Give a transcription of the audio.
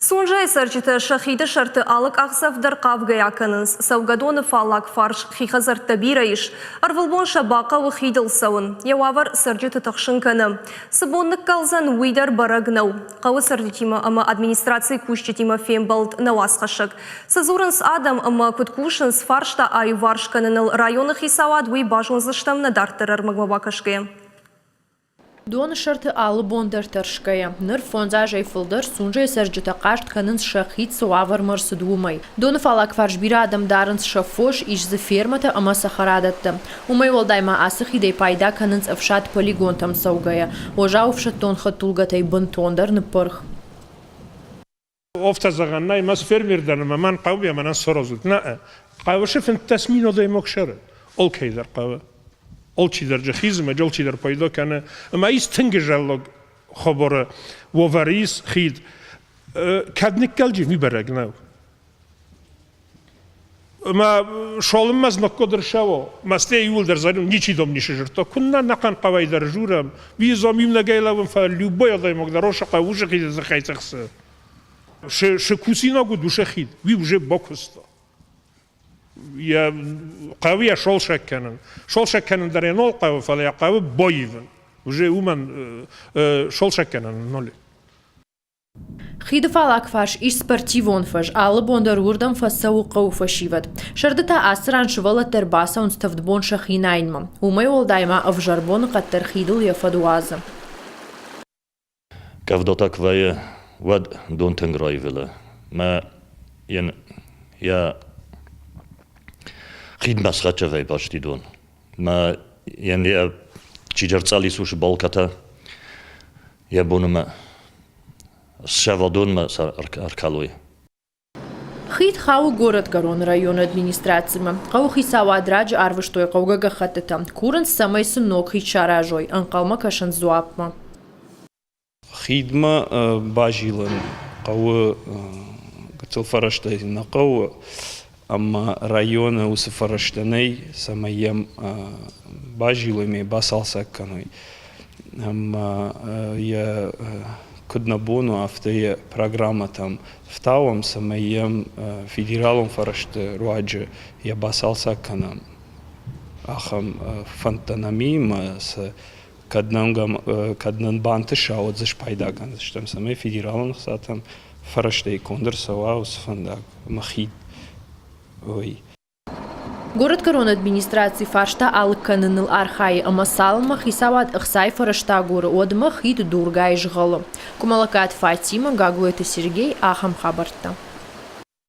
Сунжӕйы цӕрджытӕ сӕ хиды сӕрты алы къахдзӕф дӕр хъавгӕйӕ кӕнынц. Цӕугӕдоны фаллаг фарс хи хӕдзӕрттӕ бирӕ ис. Ӕрвылбон сӕ бахъӕуы хидыл цӕуын. Йӕ уавӕр цӕрджыты тыхсын кӕны. Цы бон ныккӕлдзӕн, уый дӕр бӕрӕг нӕу. Хъӕуы цӕрджытимӕ ӕмӕ администрацийы кусджытимӕ фембӕлд нӕ уацхӕссӕг. Цы дзурынц адӕм ӕмӕ куыд кусынц фарста аиуварс кӕныныл районы хицауад, уый базондзыстӕм нӕ дарддӕры ӕрмӕгмӕ бакӕсгӕйӕ. Доны сӕрты алы бон дӕр тӕрсгӕйӕ, ныр фондз азӕй фылдӕр Сунжӕйы цӕрджытӕ хъаст кӕнынц сӕ хид цы уавӕрмӕ ӕрцыд, уымӕй. Доны фаллаг фарс бирӕ адӕм дарынц сӕ фос, ис дзы фермӕтӕ ӕмӕ цӕхӕрадӕттӕ. Уымӕй уӕлдай ма ацы хидӕй пайда кӕнынц ӕфсад полигонтӕм цӕугӕйӕ. Уӕззау ӕфсӕддон хӕдтулгӕтӕй бынтондӕр ныппырх. Афтӕ зӕгъӕн нӕй, мӕ фермер дӕн ӕмӕ мӕн хъӕуы ӕмӕ мӕнӕн саразут. Нӕ, хъӕуы 15 мин адӕймаг сӕры. Алкӕй дӕр хъӕуы. Алчидӕр дзы хизы ӕмӕ алчидӕр пайда кӕны. Ӕмӕ ис тынг зӕллаг хабары уавӕры ис хид. Кӕд ныккӕлджи, уый бӕрӕг нӕу. Ӕмӕ цалынмӕ знаггад ӕрцӕуа, мӕстӕй иууылдӕр зӕгъын, ничи дам ницы зыдта. Куыннӕ ӕнӕхъӕн хъӕуӕй дӕр журӕм, визам иунӕгӕй лӕууын, фӕлӕ любой адӕймаг дӕр уыцы хъӕуы уыцы хиды дзыхӕй тыхсы. Цы кусинаг уыд уыцы хид, уый уже бакуыста. Йӕ хъӕуы йӕ солсӕг кӕнын. Солсӕг кӕнын дӕр йӕ нал хъӕуы, фӕлӕ йӕ хъӕуы баивын. Уже уымӕн солсӕг кӕнӕн нал и. Хиды фаллаг фарс ис спортивон фӕз, алы бон дӕр уырдӕм фӕцӕуы хъӕуы фӕсивӕд. Сӕрды та ацы ран сывӕллӕттӕ ӕрбацӕуынц тӕвдбон сӕхи найынмӕ. Уымӕй уӕлдай ма ӕвзӕр боныхъӕд дӕр хидыл йӕ фӕд уадзы. Къӕвдатӕ куы вӕййы, уӕд дон тынг раивылы. Мӕ йын йӕ хидмӕ схӕццӕ вӕййы почти дон. Мӕ йын йӕ чидӕр цъӕлис усы балкӕтӕ йӕ бонмӕ ссӕвӕдонмӕ сӕ ӕркалой. Хид хауы Горӕтгӕрон районы администрацимӕ. Хъӕуы хицауад раджы арвыстой хъӕугӕ гӕххӕттытӕ. Курынц, цӕмӕй сын ног хид саразой. Ӕнхъӕлмӕ кӕсынц дзуаппмӕ. Хидмӕ базилын хъӕуы гыццыл фӕрӕзтӕй нӕ хъӕуы, ӕмӕ районы уыцы фӕрӕзтӕ нӕй, цӕмӕй йӕм базилой ӕмӕ йӕ бацалцӕг кӕной. Ӕмӕ йӕ куыд нӕ бон у, афтӕ йӕ программӕтӕм фтауӕм, цӕмӕй йӕм федералон фӕрӕзты руаджы йӕ бацалцӕг кӕнӕм. Ахӕм фӕндтӕ нӕм и ӕмӕ сӕ кӕд нӕм, кӕд нын бантыса, уӕд дзы спайда кӕндзыстӕм, цӕмӕй федералон ӕхцатӕм фӕрӕзтӕй конд ӕрцӕуа уыцы фӕндаг ӕмӕ хид. Ой. Горӕтгӕрон администраци фарста алыг кӕныныл архайы ӕмӕ цалынмӕ хицауад ӕхцайы фӕрӕзтӕ агуры, уӕдмӕ хид дургай згъӕлы. Къуымӕллӕгкаты Фатимӕ, Гаглойты Сергей, ахӕм хабӕрттӕ.